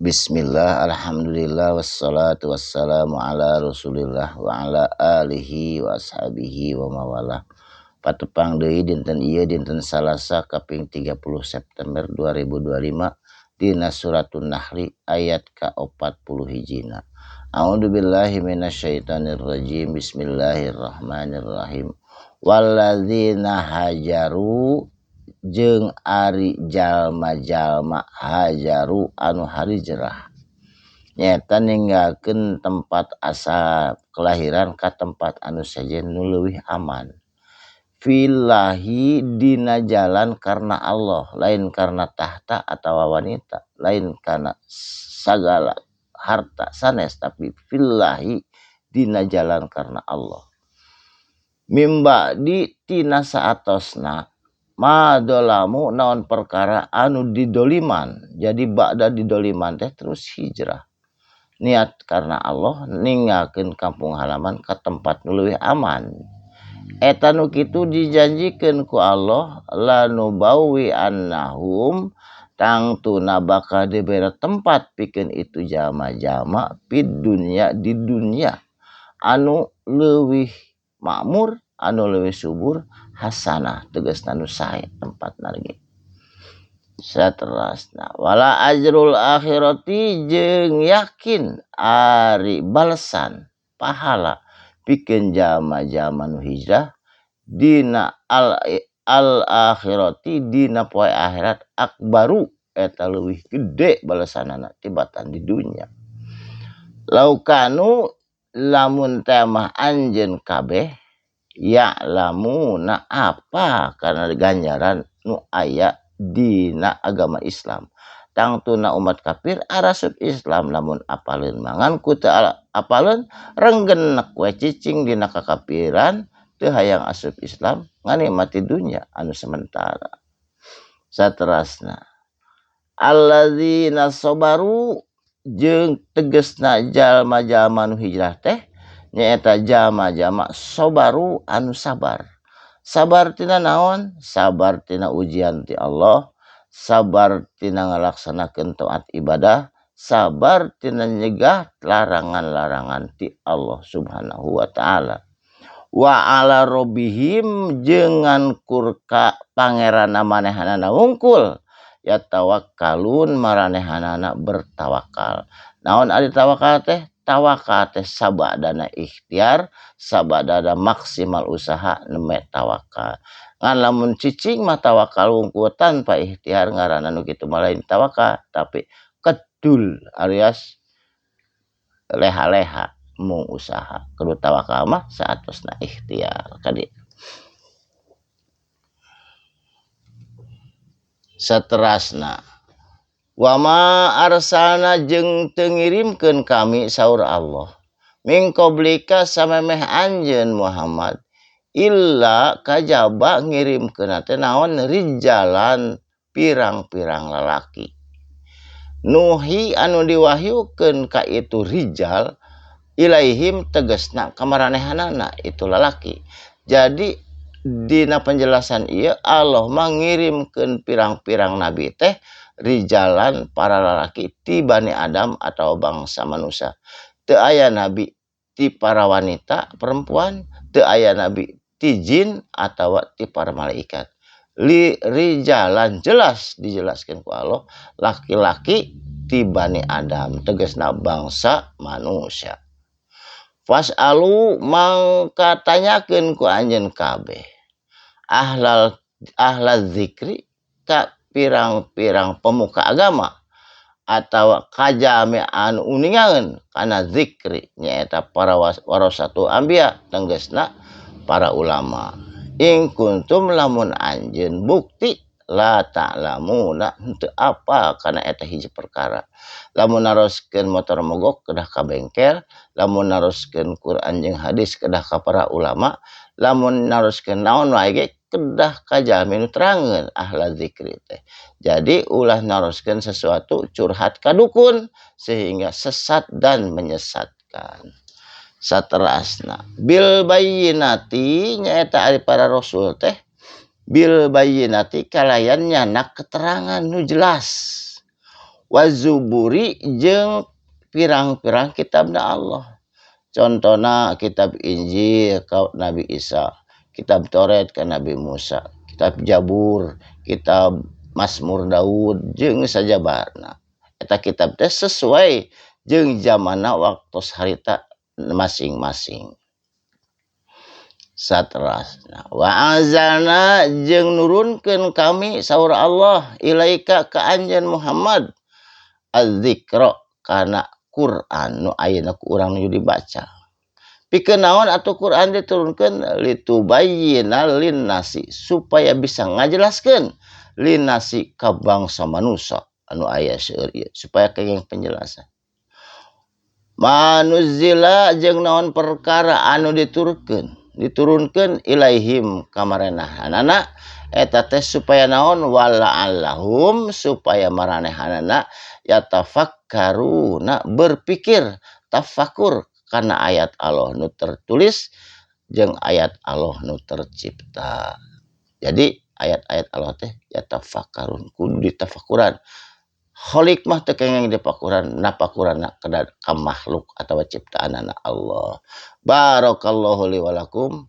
Bismillah, alhamdulillah, wassalatu wassalamu ala rasulillah wa ala alihi wa ashabihi wa mawalah. Patepang deui dinten ieu dinten Salasa kaping 30 September 2025 dina Suratun Nahli ayat ka-40 hijina. A'udzubillahi minasyaitonirrajim. Bismillahirrahmanirrahim. Walladzina hajaru jeung ari jalma-jalma hajaru anu harijrah nyaeta ninggalkeun tempat asal kelahiran ka tempat anu sejen nu leuwih aman. Fillahi dina jalan karena Allah, lain karena tahta atawa wanita, lain karena sagala harta sanes, tapi fillahi dina jalan karena Allah. Mimba di tina saatosna madolamu naon perkara anu didoliman. Jadi ba'da didoliman teh terus hijrah. Niat karena Allah ninggalkeun kampung halaman ka tempat nu leuwih aman. Eta nu kitu dijanjikeun ku Allah lanubawi annahum tangtuna bakal dibere tempat pikeun itu jalma-jalma fid dunya di dunya anu leuwih makmur, anu leuwih subur, hasanah tegasna nu sae tempatna ge. Saterasna wala ajrul akhirati jeung yakin ari balesan pahala pikeun jalma-jalma nu hijrah dina al akhirati dina poe akhirat akbaru eta leuwih gede balesanana tibatan di dunya. Laukanu lamun teh mah anjeun kabeh ya lamuna apa karena ganjaran nu aya dina agama Islam. Tangtuna umat kafir arasup Islam lamun apaleun mangan ku teu apaleun renggenek we cicing dina kakafiran teu hayang asup Islam nganikmati dunya anu sementara. Saterasna alladzina sabaru jeung tegasna jalma-jalma nu hijrah teh nyaeta jalma-jalma sabaru anu sabar. Sabar tina naon? Sabar tina ujian ti Allah, sabar tina ngalaksanakeun taat ibadah, sabar tina nyegah larangan-larangan ti Allah Subhanahu wa taala. Wa ala rabbihim jeung kurka pangeranna manehanana wungkul yatawakkalun maranehanana bertawakal. Naon ari tawakal teh? Tawakal teh sabadana ikhtiar, sabadana maksimal usaha neme tawakal. Ngan lamun cicing mah tawakal wungkul tanpa ikhtiar ngaranna nu kitu mah lain tawakal tapi kedul alias leha-leha mung usaha. Kudu tawakal mah saatosna ikhtiar kadi. Saterasna wama arsalna jeung teu ngirimkeun kami saur Allah min qablika samemeh anjeun Muhammad illa kajaba ngirimkeun teh naon rijalan pirang-pirang lalaki nuhi anu diwahyukeun ka itu rijal ilaihim tegasna kamaranehanana itu lalaki. Jadi dina penjelasan ieu Allah mangirimkeun pirang-pirang nabi teh rijalan para lalaki ti Bani Adam atau bangsa manusia. Teu aya nabi ti para wanita perempuan, teu aya nabi ti jin atau ti para malaikat. Li rijalan jelas dijelaskan ku Allah laki-laki ti Bani Adam tegasna bangsa manusia. Fasalu mangka tanyakeun ku anjeun kabeh ahlal zikri ka pirang-pirang pemuka agama atau kajami anu uningaeun kana zikri nyaeta para warasatu anbiya tegasna para ulama. In kuntum lamun anjeun bukti la ta'lamuna henteu apa kana eta hiji perkara. Lamun naroskeun motor mogok kedah ka bengkel, lamun naroskeun Quran jeung hadis kedah ka para ulama, lamun naroskeun naon wae ge kedah ka jalmi nu terangeun ahla zikri teh. Jadi ulah naroskeun sesuatu curhat ka dukun sehingga sesat dan menyesatkan. Saterasna bil bayyinati nyaeta ari para rasul teh bil bayyinati kalayan nyanak keterangan nu jelas. Wazuburi jeung pirang-pirang kitabna Allah. Contohna kitab Injil ka Nabi Isa, kitab Taurat ka Nabi Musa, kitab Jabur, kitab Mazmur Daud jeung sajabarna. Eta kitab teh sesuai jeung zamanna waktos harita masing-masing. Saterasna wa anzalna jeung nurunkeun kami saur Allah ilaika ka anjeun Muhammad az-zikra kana Quran nu ayeuna ku urang nuju dibaca. Pikeun naon atuh Quran diturunkeun? Litubayyina linnasi, supaya bisa ngajelaskeun linnasi ka bangsa manusia anu aya seueur ieu, supaya kenging penjelasan. Manuzila jeung naon perkara anu diturunkeun ilaihim ka marenahanana eta teh supaya naon wala'allahum supaya maranehanana yatafakkaruna berpikir tafakur kana ayat Allah nu tertulis jeung ayat Allah nu tercipta. Jadi ayat-ayat Allah teh yatafakkarun kudu ditafakuran. Khalik mah teu kengeng dipakuran napakuranna ka makhluk atawa ciptaanana Allah. Barakallahu li walakum.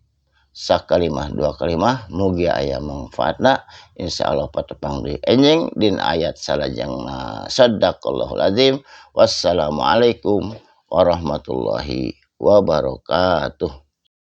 Sakalimah dua kalimah mugi aya mangfaatna, insyaallah patepang deui enjing dina ayat salajengna. Sadaqallahul azim. Wassalamualaikum warahmatullahi wabarakatuh.